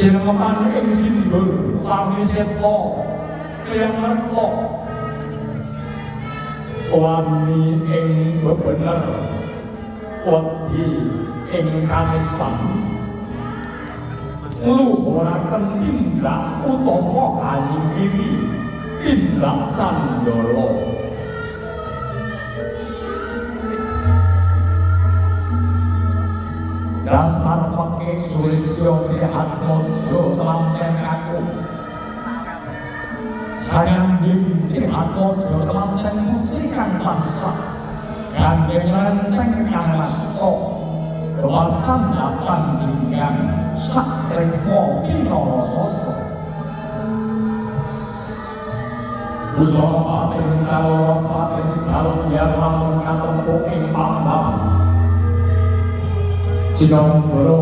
Sinemepan ing sindur wani seta liyang rekta wani ing bebener wedi ing kanistan ngluhuraken tindak utama hanyingkiri tindak candala. Dasar pekik Sulistya Trihatmaja telanten aku. Kanyanding Trihatmaja telanten putri kang tansah gandeng renteng kang nasta kemasan dinggang sak trekmo pinarasasa. Busana pating calora pating dalem biar lamun katempuh ing pambang. Cinandara